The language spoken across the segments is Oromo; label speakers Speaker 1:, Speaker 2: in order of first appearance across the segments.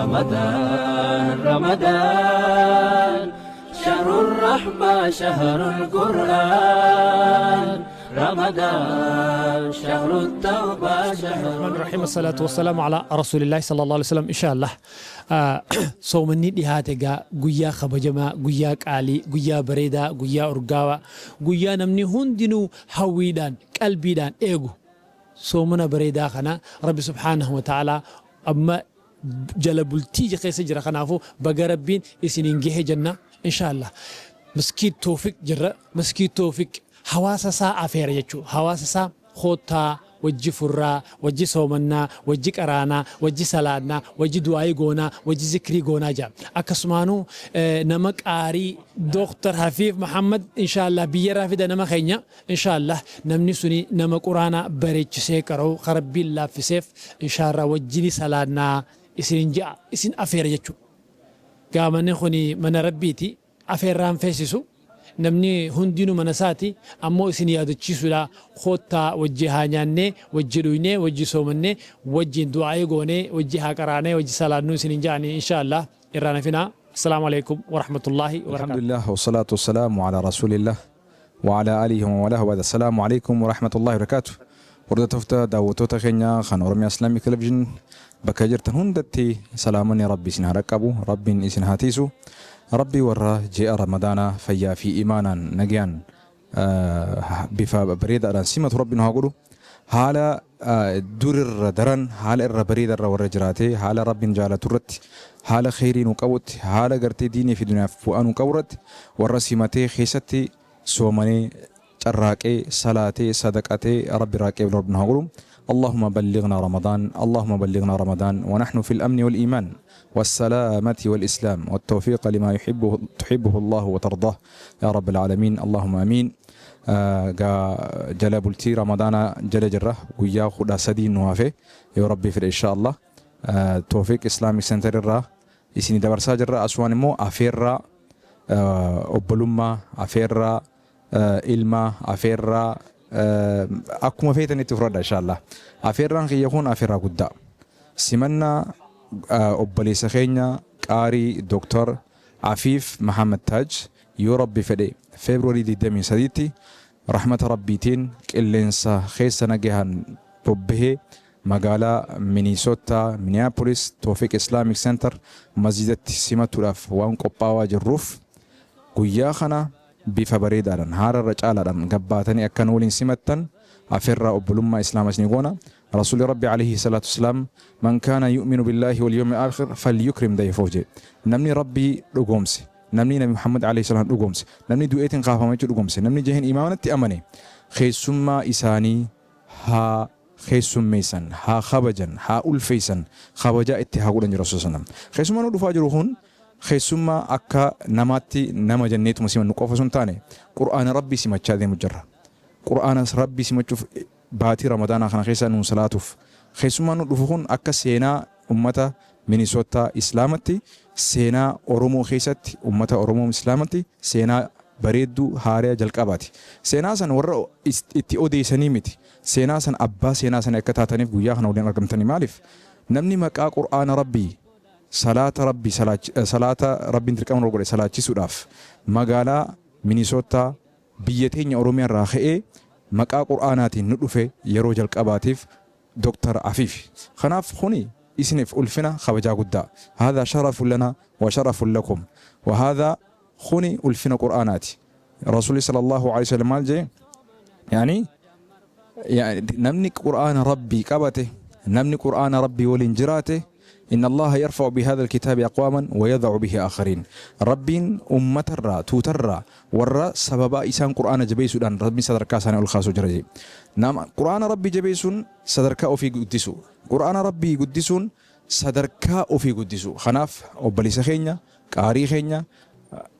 Speaker 1: رمضان رمضان شهر الرحمة شهر القرآن رمضان شهر التوبة شهر
Speaker 2: الرحمن الرحيم، الصلاة والسلام على رسول الله صلى الله عليه وسلم. إن شاء الله soomanni dhihaate egaa, guyyaa kabajamaa, guyyaa qaalii, guyyaa bareedaa, guyyaa urgaawaa, guyyaa namni hundinuu hawwiidhaan qalbiidhaan eegu. Soomana bareedaa kana Rabbi سبحانه وتعالى amma jala bultii keessa jira. Kanaafuu baga Rabbiin isiniin gahe jenna. إن شاء الله Maskiid Toofiq jirra. Maskiid Toofiq hawaasa isaa afeera jechuudha. Hawaasa isaa koottaa, wajji furraa, wajji soomannaa, wajji qaraanaa, wajji salaannaa, wajji du'aayii goonaa, wajji zikrii goonaa jira. Akkasumaanuu nama qaarii Dooktar Hafiif Muhammad إن شاء الله biyyarraa fida nama keenya. إن شاء الله namni suni nama quraanaa bareechisee qara'u, Rabbiin laaffiseef. إن شاء الله wajjini salaannaa isin ja'a, isin afeera jechuudha. Gaamanni kuni mana Rabbiiti, afeerraan feesisu, namni hundinuu mana isaati. Ammoo isin yaadachiisuudha, koottaa wajji haa nyaannee, wajji dhuynee, wajji soomannee, wajjin du'aayii goonee, wajji haa qaraanee, wajji salaannuu isin ja'anii. إن شاء الله irraa nafinaa. السلام عليكم ورحمة الله
Speaker 3: الحمد
Speaker 2: وبركاته.
Speaker 3: لله والصلاة والسلام على رسول الله وعلى آله ومن والاه وبعد، السلام عليكم ورحمة الله وبركاته. Hordoftoota, daawwattoota keenya kan Oromiyaa Islamic Television bakka jirtan hundatti salaamanni Rabbi isin haa dhaqqabu, Rabbiin isin haa tiisu. Rabbi warra ji'a Ramadaanaa fayyaa fi imaanaan nagayaan bifa bareedaadhaan simatu Rabbi nu haa godhu. Haala durirra daran, haala irra bareedarra warra jiraate, haala Rabbiin jaalatu irratti, haala kheyrii nu qabutti, haala gartee diinii fi duniyaaf bu'aa nu qabu irratti warra simatee keessatti soomanee, carraaqee, salaatee, sadaqatee Rabbi raaqee Rabbi nu haa godhu. اللهم بلغنا رمضان، اللهم بلغنا رمضان ونحن في الأمن والإيمان والسلامة والإسلام والتوفيق لما يحبه تحبه الله وترضاه يا رب العالمين، اللهم آمين. Gaa jala bultii Ramadaana jala jirra, guyyaa 13 nu hafe yoo Rabbi fedhe. إن شاء الله Toofiq Islamic Center irraa isinii dabarsaa jirra. Asumaan immoo afeerraa obbolummaa, afeerraa ilmaa, afeerraa akkuma feetanitti fudhadha. إن شاء الله afeerraan kiyya kun afeerraa guddaa, simannaa obboleessa keenya qaarii Dooktar Afiif Mahamad Taaj yoo Rabbi fedhe February 23tti rahmata Rabbiitiin qilleensa keessa nagahan bobbahee magaalaa Minisoota, Minneapolis, Toofiq Islamic Center masjidatti simatuudhaaf waan qophaawaa jirruuf, guyyaa kana bifa bareedaadhaan, haala irra caalaadhaan gabbaatanii akkan waliin simattan afeerraa obbolummaa islaama isinii goona. Rasuulli Rabbi عليه الصلاة والسلام من كان يؤمن بالله واليوم الآخر فليكرم ضيفه jedhe. Namni Rabbii dhugoomse, namni Nabi Muhammad عليه السلام dhugoomse, namni du'eetiin kaafama jechuu dhugoomse, namni jaheen imaanatti amane, keessummaa isaanii haa keessummeessan, haa kabajan, haa ulfeessan, kabajaa itti haa godhan jira Rasuul sallam. Keessummaa nu dhufaa jiru kun keessummaa akka namaatti nama jenneetuma simannu qofa sun taane, Qur'aana Rabbii simachaa deemu jirra. Qur'aana Rabbii simachuuf baatii Ramadaanaa kana keessa nuun salaatuuf keessummaan nu dhufu kun akka seenaa ummata Minisootaa Islaamatti, seenaa Oromoo keessatti, ummata Oromoo Islaamatti seenaa bareedduu haariyaa jalqabaati. Seenaa san warra itti odeessanii miti. Seenaa san abbaa seenaa sana akka taataniif guyyaa kana waliin argamtanii. Maaliif? Namni maqaa Qur'aana Rabbii, salaata Rabbii, salaata Rabbiin dirqama godhe salaachisuudhaaf magaalaa Minisootaa biyya teenya Oromiyaa irraa ka'ee maqaa Qur'aanaatiin nu dhufe yeroo jalqabaatiif Dooktar Afiif. Kanaaf kuni isiniif ulfina kabajaa guddaa. هذا شرف لنا وشرف لكم وهذا kuni ulfina Qur'aanaati. Rasuulli صلى الله عليه وسلم maal jee? يعني namni Qur'aana Rabbii qabate, namni Qur'aana Rabbii waliin jiraate, إن الله يرفع بهذا الكتاب أقواما ويضع به آخرين. Rabbiin ummatarraa, tuutarraa warra sababa isaan Qur'aana jabeessuudhaan Rabbiin sadarkaa isaanii ol kaasuu jira jee. Nama Qur'aana Rabbii jabeessuun sadarkaa ofii guddisu. Qur'aana Rabbii guddisuun sadarkaa ofii guddisu. Kanaaf obboleessa keenya, qaarii keenya,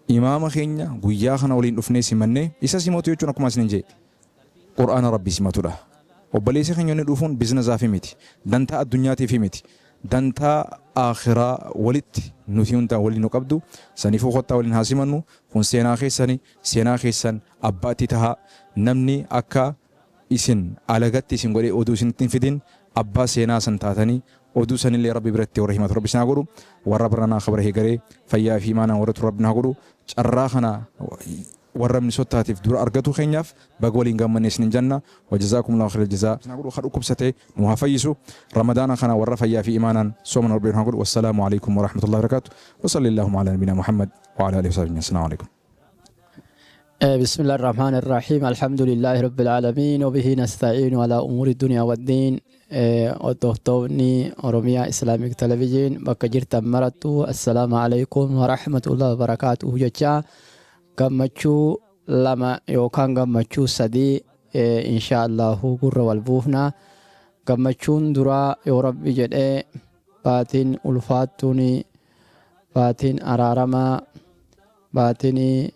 Speaker 3: imaama keenya guyyaa kana waliin dhufnee simannee isa simatu jechuun akkuma isin jee Qur'aana Rabbii simatudha. Obboleessa keenya inni dhufuun businessaa fi miti. Dantaa addunyaatiif miti. Dantaa aakhiraa walitti nuti hundaa waliin nu qabdu. Saniifuu kottaa waliin haa simannu. Kun seenaa keessani, seenaa keessan abbaatti tahaa. Namni akka isin alagatti isin godhee oduu isinitti hin fidin, abbaa seenaa san taatanii. Oduu sanillee Rabbi biratti warra himatu Rabbi isin haa godhu. Warra baranaa kabara heegaree fayyaa fi imaanaan warra turu Rabbi nu haa godhu. Carraa kana warra Minisotaatiif dura argatu keenyaaf baga waliin gammanne isinin jenna. Wajazaakumullahu khairal jazaa. Isin haa godhu. Ka dhukkubsate nu haa fayyisu. Ramadaana kana warra fayyaa fi imaanaan sooman Rabbi nu haa godhu. Wassalaamu alaikum warahmatullahi wabarakaatu. Wasallillahumma ala nabina Muhammad wa ala alihi wa sahbihi. Assalaamu alaikum.
Speaker 4: بسم الله الرحمن الرحيم، الحمد لله رب العالمين، وبه نستعين على أمور الدنيا والدين. Hordoftoonni Oromiyaa Islamic Television bakka jirtan marattu, assalaamu alaikum warahmatullahi wabarakaatuhu jecha, gammachuu lama yookaan gammachuu sadii insha Allahu gurra wal buufna. Gammachuun duraa, yoo Rabbi jedhee, baatiin ulfaattuun, baatiin araaramaa, baatiin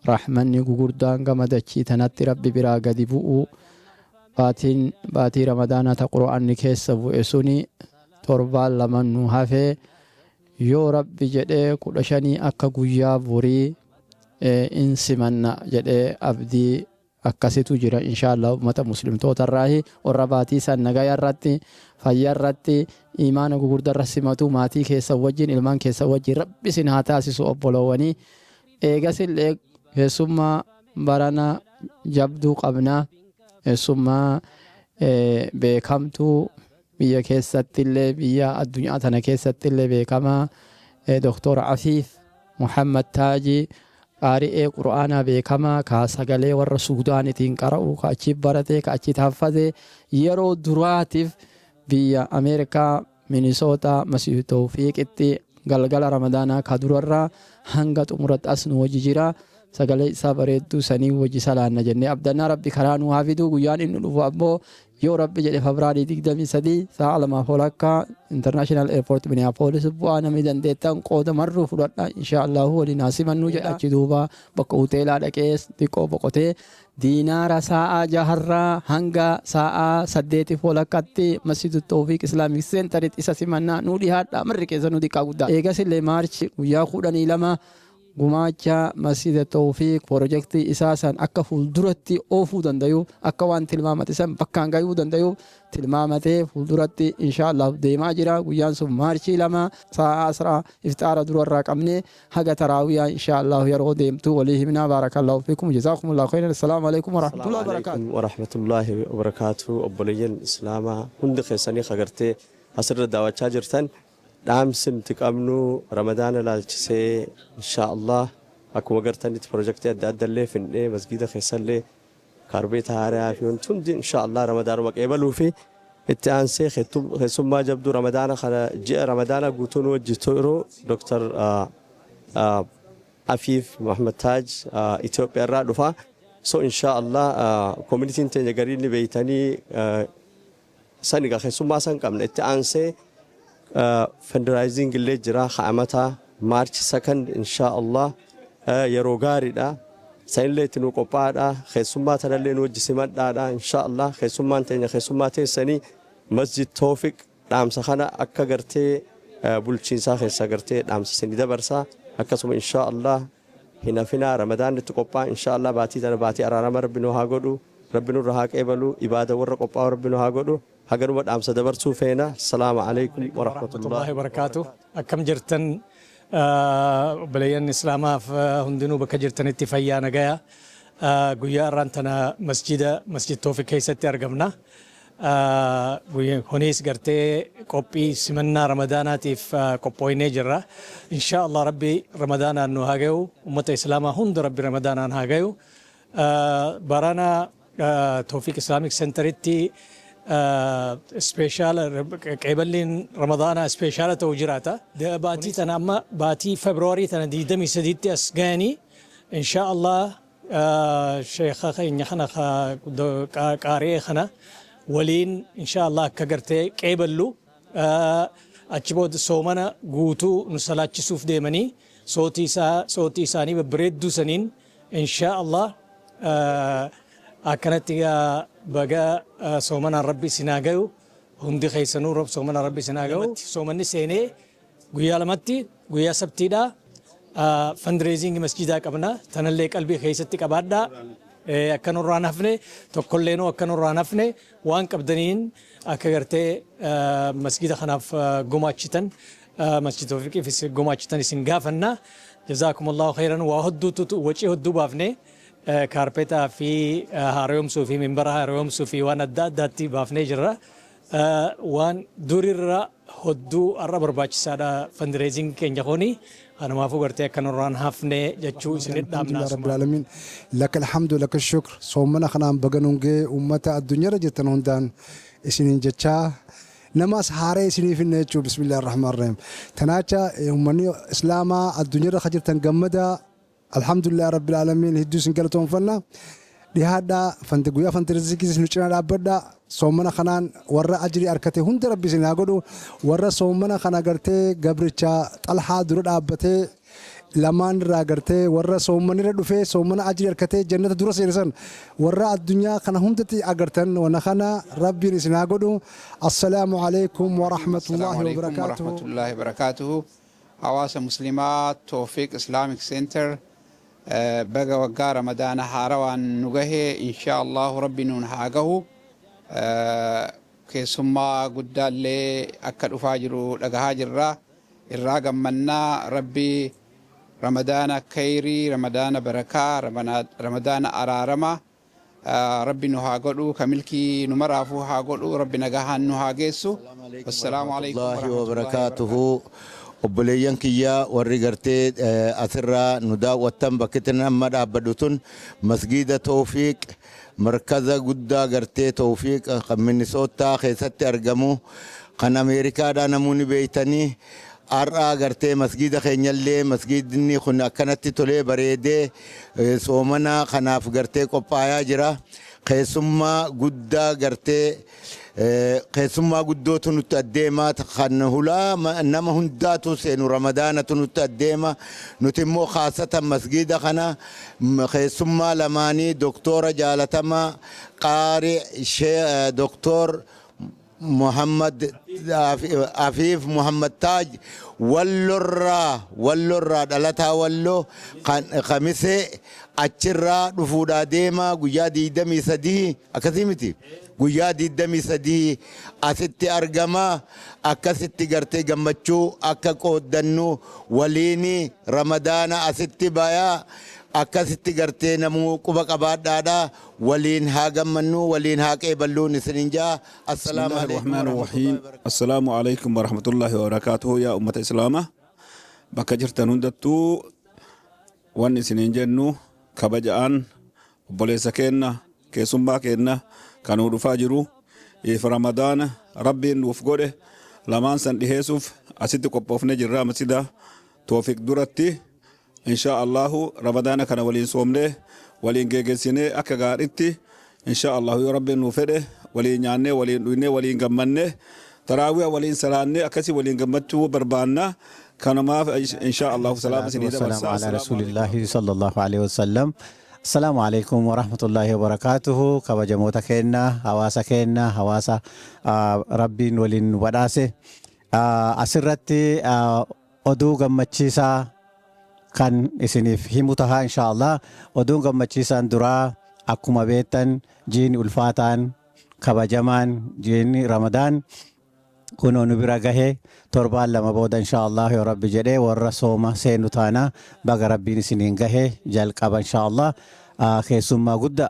Speaker 4: rahmanni gugurdaan gama dachii tanatti Rabbi biraa gadi bu'u, baatiin baatii Ramadaanaa ta Qur'aanni keessa bu'e suni torbaan lama nu hafee, yoo Rabbi jedhee 15 akka guyyaa borii in simanna jedhee abdii akkasitu jira inshaallah. Ummata muslimtootarraahi warra baatii san nagaya irratti, fayyaa irratti, imaana gugurdarra simatu, maatii keessan wajjin, ilmaan keessan wajjin Rabbi isin haa taasisu, obboloowwanii. Eegasillee keessummaa barana jabduu qabna, keessummaa beekamtuu biyya keessattillee biyya addunyaa tana keessattillee beekamaa, Doktor Afiif Muhammad Taaji, qaari'ee Qur'aanaa beekamaa ka sagalee warra Suudaanitiin qara'u, ka achi barate, ka achi haffate, yeroo duraatiif biyya Ameerikaa Minisoota Masjid Tawfiiqitti galgala Ramadaanaa ka durarraa hanga xumuratti as nu wajji jira. Sagalee isaa bareedduu sanii wajji salaanna jennee abdannaa. Rabbi karaa nu haa fidu. Guyyaan inni dhufu ammoo, yoo Rabbi jedhe, Febraarii 23 sa'a 2:30 International Airport Minneapolis bu'aa. Namni dandeettan qooda marruu fudhadha, insha Allahu waliin haa simannuu jedha. Achi duuba bakka hoteelaa dhaqee xiqqoo boqotee diinaara sa'a 6rraa hanga sa'a 8:30tti Masjid Tawfiq Islamic Centeritti isa simannaa. Nuu dhiyaadha marri keessa nu, xiqqaa guddaa. Eegas illee March guyyaa 12 gumaacha Masjida Tawfiq pirojektii isaa san akka fuulduratti oofuu dandayu, akka waan tilmaamate san bakkaan gayuu dandayu tilmaamatee fuulduratti insha Allah deemaa jira. Guyyaan sun March 2 sa'a asraa ifxaara durarraa qabne haga taraawiyaa insha Allah yeroo deemtu walii himnaa. Baarakallahu fiikum, jazaakumullahu khairan, assalaamu alaikum warahmatullahi wabarakaatu.
Speaker 5: Alaikum warahmatullahi wabarakaatu. Obboleeyyan islaamaa hundi keessanii kagartee asirra daawwachaa jirtan, dhaamsi nuti qabnu Ramadaana laalchisee, insha Allah akkuma gartanitti pirojektii adda adda illee findhee, masgiida keessallee kaarbeeta haaraa fi wanti hundi insha Allah Ramadaanuma qeebaluu fi itti aansee keessummaa jabduu Ramadaana kana, ji'a Ramadaana guutuu nu wajji turu, Dr. Afiif Muhammad Taaj Itoophiyaa irraa dhufa. So insha Allah communityn teenya gariin ni beeytanii san egaa keessummaa san qabna. Itti aansee fundraising illee jira ka'amata March 2nd insha Allah yeroo gaariidha. Sanillee itti nu qophaa'aadha. Keessummaa tanallee nu wajji simadhaadha insha Allah. Keessummaan teenya keessummaa teessanii Masjid Toofiq dhaamsa kana akka gartee bulchiinsaa keessa gartee dhaamsa isinii dabarsa. Akkasuma insha Allah hin hafinaa, Ramadaan itti qophaa'a insha Allah. Baatii tana baatii araarama Rabbi nu haa godhu. Rabbi nurra haa qeebalu. Ibaada warra qophaa'u Rabbi nu haa godhu. Haganuma dhaamsa dabarsuu feena. Salaamu alaikum warahmatullahi
Speaker 6: warahmatullahi wabarakaatu. Akkam jirtan obboleeyyan islaamaaf hundinuu? Bakka jirtanitti fayyaa nagaya? Guyyaa har'aan tana masjida Masjid Toofiq keessatti argamna. Kunis gartee qophii simannaa Ramadaanaatiif qophooynee jirra. Insha Allah Rabbi Ramadaanaan nu haa gayu. Ummata islaamaa hunda Rabbi Ramadaanaan haa gayu. Barana Toofiq Islamic Centeritti special qeeballiin Ramadaanaa special ta'u jiraata. Baatii tana amma baatii Februaarii tana 23tti as gayanii, insha Allah sheekha keenya kana, qaari'ee kana waliin insha Allah akka gartee qeeballu, achi booda soomana guutuu nu salaachisuuf deemanii, sootii isaanii babbareedduu saniin insha Allah akkanatti. Baga soomanaan Rabbi isin haa gayu hundi keessanuu. Soomanaan Rabbi isin haa gayu. Soomanni seenee guyyaa lamatti, guyyaa sabtiidha, fundraising masjidaa qabna. Tanallee qalbii keessatti qabaadhaa. Akka nurraan hafne, tokkolleenuu akka nurraan hafne, waan qabdaniin akka gartee masgida kanaaf gumaachitan, Masjid Tawfiqiifis gumaachitan isin gaafanna. Jazaakumullahu khayran. Waa hedduutu wacii hedduu baafne, kaarpeetaa fi haaromsuu fi minbara haaromsuu fi waan adda addaatti baafnee jirra. Waan durirra hedduu har'a barbaachisaadha fundraising keenya kuni. Kanumaafuu gartee akka nurraan hafne jechuu isinit dhaamna.
Speaker 7: الحمد لله رب العالمين، لك الحمد لك الشكر. Soomana kanaan baga nuun ga'e uummata addunyaarra jirtan hundaan isiniin jechaa, nama as haaree isiniif hinne jechuu. بسم الله الرحمن الرحيم. Tanaacha uummanni islaamaa addunyaarra ka jirtan gammada. الحمد لله رب العالمين. Hedduu isin galatoonfanna. Dhihaadhaa, fund guyyaa fundraising nu cinaa dhaabbadhaa. Soomana kanaan warra ajrii argate hunda Rabbi isin haa godhu. Warra soomana kana gartee gabricha Xalhaa dura dhaabbatee lamaan irraa gartee warra soomanirra dhufee soomana ajrii argatee jannata dura seensan, warra addunyaa kana hundatti agartan, wana kana Rabbiin isin haa godhu. السلام عليكم ورحمة الله وبركاته.
Speaker 8: ورحمة الله وبركاته. Hawaasa Muslimaa Toofiq Islamic Center, baga waggaa Ramadaana haarawaan nu gahee. Insha Allahu Rabbi nuun haa gahu. Keessummaa guddaallee akka dhufaa jiru dhagahaa jirra, irraa gammannaa. Rabbi Ramadaana khayrii, Ramadaana barakaa, Ramadaana araarama Rabbi nu haa godhu, ka milkii nu maraafuu haa godhu. Rabbi nagahaan nu haa geessu. والسلام عليكم
Speaker 9: الله وبركاته. Obboleeyyan kiyyaa warri gartee asirraa nu daawwattan, bakki amma dhaabbadhu tun Masgiida Toofiq, markaza guddaa gartee Toofiq kan Minisootaa keessatti argamu, kan Ameerikaadhaa namoonni beeytanii. Har'aa gartee masgiida keenyallee, masgiidni kun akkanatti tolee bareedee soomana kanaaf gartee qophaayaa jira. Keessummaa guddaa gartee keessummaa guddootu nutti addeema, kan hulaa nama hundaatu seenu Ramadaanatu nutti addeema. Nuti immoo khaasatan masgiida kana keessummaa lamaanii, doktora jaalatamaa qaari doktor Muhammad Afiif Muhammad Taaj, Wallorraa dhalataa Walloo Kamisee, achirraa dhufuudhaa deema guyyaa 23. Akkasii miti, guyyaa 23 asitti argama. Akkasitti gartee gammachuu akka qooddannu waliini Ramadaana asitti bayaa, akkasitti gartee namuu quba qabaadhaadha. Waliin haa gammannu, waliin haa qeeballuun isinin jaa. السلام عليكم
Speaker 10: الرحمن الرحيم. السلام عليكم ورحمة الله وبركاته. Yaa ummata islaamaa bakka jirtan hundattuu, wanni isinin jennu kabaja'aan obboleessa keenna, keessummaa keenna kanuu dhufaa jiru if Ramadaana Rabbiin nuuf godhe lamaan san dhiheessuuf asitti qophoofne jirra masjida Toofiq duratti. Insha Allahu Ramadaana kana waliin soomnee waliin geeggeessinee akka gaaritti, insha Allahu yoo Rabbiin nuu fedhe, waliin nyaannee, waliin dhugnee, waliin gammannee, taraawiya waliin salaannee, akkasii waliin gammachuu barbaanna. Kanumaaf insha Allahu salaama isinii
Speaker 11: والسلام
Speaker 10: dabarsa.
Speaker 11: على رسول الله صلى الله عليه وسلم. السلام عليكم ورحمة الله وبركاته. Kabajamoota keenya, hawaasa keenya, hawaasa Rabbiin waliin badhaase, asirratti oduu gammachiisaa kan isiniif himu tahaa insha Allah. Oduun gammachiisaan duraa, akkuma beektan, jiini ulfaataan kabajamaan jiini Ramadaan kunoo nu bira gahe. Torbaan 2 booda insha Allah yoo Rabbi jedhee warra sooma seenu taana. Baga Rabbiin isiniin gahe jalqaba insha Allah. Keessummaa guddaa,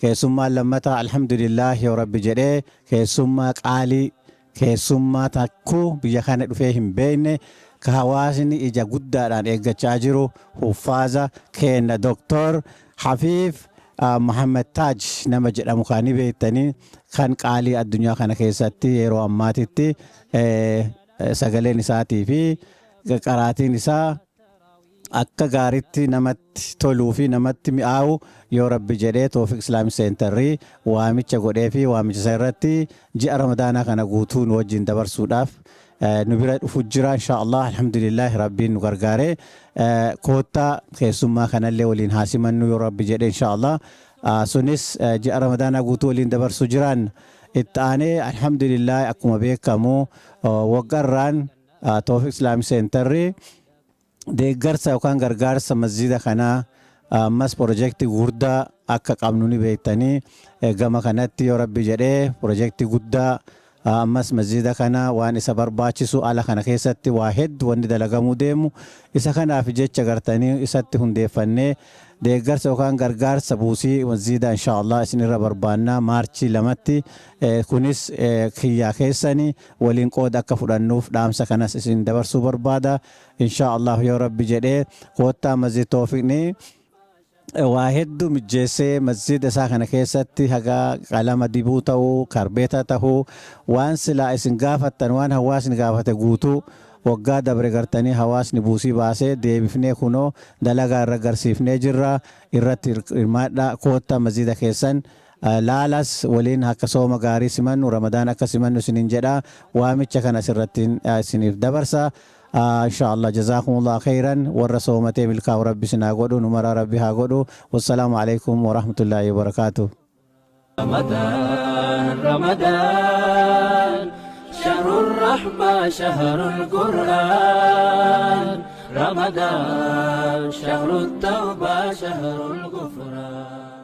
Speaker 11: keessummaan lammataa, alhamdulillah, yoo Rabbi jedhee, keessummaa qaalii, keessummaa takkuu biyya kana dhufee hin beekne, ka hawaasni ija guddaadhaan eeggachaa jiru, huffaaza keenna Doktor Hafiif Muhammad Taaj nama jedhamu kan beektanii, kan qaalii addunyaa kana keessatti yeroo ammaatitti sagaleen isaatii fi qaraatiin isaa akka gaaritti namatti toluu fi namatti mi'aawu, yoo Rabbi jedhee Toofiq Islamic Centerrii waamicha godhee fi waamicha isa irratti ji'a Ramadaanaa kana guutuu nu wajjin dabarsuudhaaf nu bira dhufu jira insha Allah. Alhamdulillah, Rabbiin nu gargaaree koottaa keessummaa kanallee waliin haasimannu yoo Rabbi jedhe insha Allah. Sunis ji'a Ramadaanaa guutuu waliin dabarsu jiraan. Itti aanee, alhamdulillah, akkuma beekamu waggarraan Toofiq Islamic Centerrii deeggarsa yookaan gargaarsa masjida kanaa ammas pirojektii gurguddaa Akka qabnu ni beektanii. Gama kanatti yoo Rabbi jedhee pirojektii guddaa, ammas masjida kana waan isa barbaachisu, ala kana keessatti waa hedduu wanni dalagamuu deemu isa kanaaf jecha gartanii isatti hundeeffannee deeggarsa yookaan gargaarsa buusii masjida insha Allah isin irra barbaannaa Maarchii 2tti. Kunis kiyyaa keessanii waliin qooda akka fudhannuuf dhaamsa kanas isin dabarsuu barbaada. Insha Allah yoo Rabbi jedhee koottaa. Masjid Toofiqni waa hedduu mijjeessee masjida isaa kana keessatti, haga qalama dibuu ta'uu, karbeeta ta'uu, waan silaa isin gaafattan, waan hawaasni gaafate guutuu waggaa dabre gartanii hawaasni buusii baasee deebifnee kunoo dalagaa irra garsiifnee jirra. Irratti hirmaadha, koottaa, masjida keessan laalas, waliin akka sooma gaarii simannu, Ramadaan akka simannu isinin jedha. Waamicha kana asirratti isiniif dabarsa. Insha Allah, jazakumullah khairan. Warra soomatee milkaa'u Rabbi isin haa godhu, numara Rabbi haa godhu. Wassalaamu alaikum warahmatullaahi wabarakaatuh.
Speaker 1: رمضان رمضان شهر الرحمة، شهر القرآن، رمضان شهر التوبة، شهر الغفران.